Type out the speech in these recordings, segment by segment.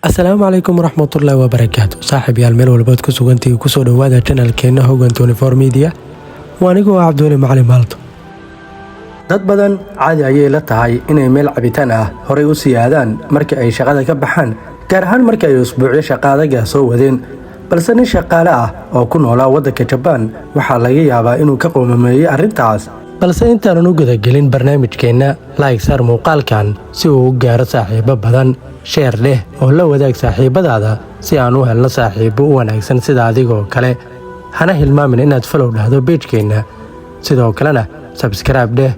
Asalaamu calaykum waraxmatullaahi wabarakaatu. Saaxiib yaal, meel walbaad ku sugantihi, kusoo dhowaada channelkeenna Hogan Media. Waa anigoo ah Cabdiweli Macalin Maalto. Dad badan caadi ayay la tahay inay meel cabitaan ah horay u sii aadaan marka ay shaqada ka baxaan, gaar ahaan marka ay usbuucyo shaqa adaga soo wadeen. Balse nin shaqaale ah oo ku noolaa waddanka Jabaan waxaa laga yaabaa inuu ka qoomameeyey arrintaas. Balse intaanan u gudagelin barnaamijkeenna, like saar muuqaalkan si uu u gaaro saaxiibo badan, share dheh oo la wadaag saaxiibadaada si aan u helno saaxiibo u wanaagsan sida adigoo kale. Hana hilmaamin inaad follow dhahdo pagekeenna, sidoo kalena subscribe dheh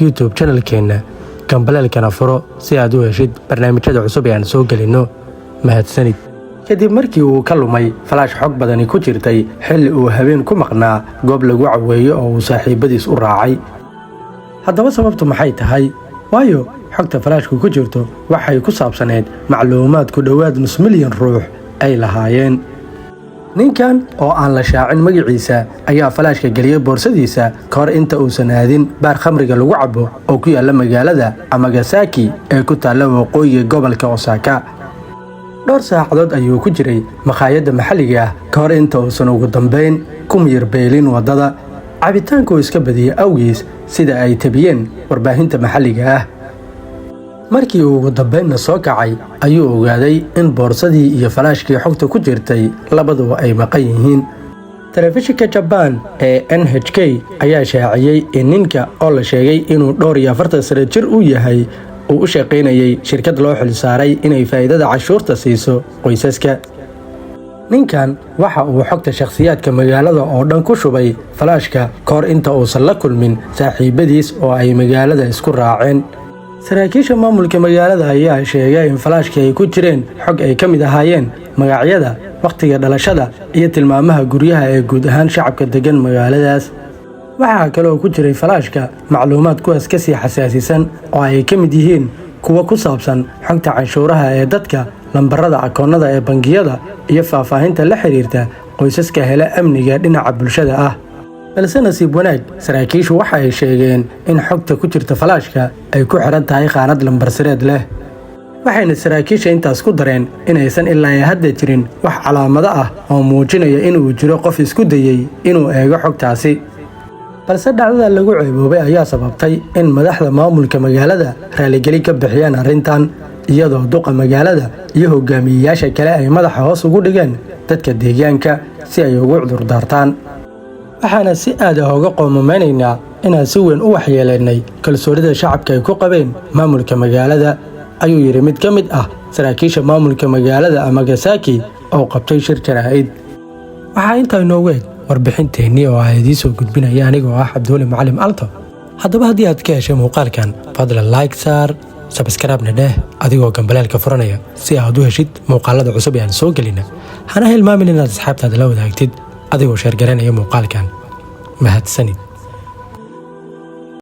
YouTube channelkeenna, gambaleelkana furo si aad u heshid barnaamijyada cusub ee aan soo gelinno. Mahadsanid. Kadib markii uu ka lumay falaash xog badani ku jirtay xilli uu habeen ku maqnaa goob lagu caweeyo oo uu saaxiibadiis u raacay. Haddaba sababtu maxay tahay? Waayo, xogta falaashku ku jirto waxay ku saabsaneyd macluumaad ku dhowaad nus milyan ruux ay lahaayeen. Ninkan oo aan la shaacin magaciisa ayaa falaashka geliyey boorsadiisa ka hor inta uusan aadin baar khamriga lagu cabo oo ku yaalla magaalada Amagasaki ee ku taalla waqooyiga gobolka Osaka. Dhowr saacadood ayuu ku jiray makhaayadda maxalliga ah ka hor inta uusan ugu dambayn ku miyirbeelin waddada, cabitaanka uu iska badiyey awgiis, sida ay tabiyeen warbaahinta maxalliga ah. Markii uu ugu dambaynna soo kacay ayuu ogaaday in boorsadii iyo falaashkii xogta ku jirtay labaduba ay maqan yihiin. Telefishinka Jabaan ee NHK ayaa shaaciyey in ninka oo la sheegay inuu dhowr iyo 40 sano jir u yahay uu u shaqaynayay shirkad loo xilsaaray inay faa'iidada cashuurta siiso qoysaska. Ninkan waxa uu xogta shakhsiyaadka magaalada oo dhan ku shubay falaashka ka hor inta uusan la kulmin saaxiibadiis oo ay magaalada isku raaceen. Saraakiisha maamulka magaalada ayaa sheegay in falaashka ay ku jireen xog ay ka mid ahaayeen magacyada, wakhtiga dhalashada iyo tilmaamaha guryaha ee guud ahaan shacabka degan magaaladaas. Waxaa kaloo ku jiray falaashka macluumaad kuwaas kasii xasaasisan oo ay ka mid yihiin kuwa ku saabsan xogta canshuuraha ee dadka, lambarada akoonnada ee bangiyada iyo faahfaahinta la xiriirta qoysaska hela amniga dhinaca bulshada ah. Balse nasiib wanaag, saraakiishu waxa ay sheegeen in xogta ku jirta falaashka ay ku xiran tahay khaanad lambar sireed leh, waxayna saraakiisha intaas ku dareen inaysan ilaa hadda jirin wax calaamado ah oo muujinaya inuu jiro qof isku dayey inuu eego xogtaasi. Balse dhacdada lagu ceeboobay ayaa sababtay in madaxda maamulka magaalada raaligelin ka bixiyaan arrintan, iyadoo duqa magaalada iyo hogaamiyeyaasha kale ay madaxa hoos ugu dhigeen dadka deegaanka si ay ugu cudurdaartaan. "Waxaana si aad ah uga qoomameynaynaa inaan si weyn u waxyeelaynay kalsoonida shacabka ay ku qabeen maamulka magaalada," ayuu yidhi mid ka mid ah saraakiisha maamulka magaalada Amagasaki oo qabtay shir jaraa'id. Waxaa intaa inoogu eg warbixinteennii oo ah idiin soo gudbinaya anigoo ah Cabdiweli Macalim Alto. Haddaba haddii aad ka heshay muuqaalkan, fadlan like saar, subscribe-na dheh adigoo gambaleelka furanaya si aad u heshid muuqaalada cusub ee aan soo gelina. Hana hilmaamin inaad asxaabtaada la wadaagtid adigoo share garanaya muuqaalkan. Mahadsanid.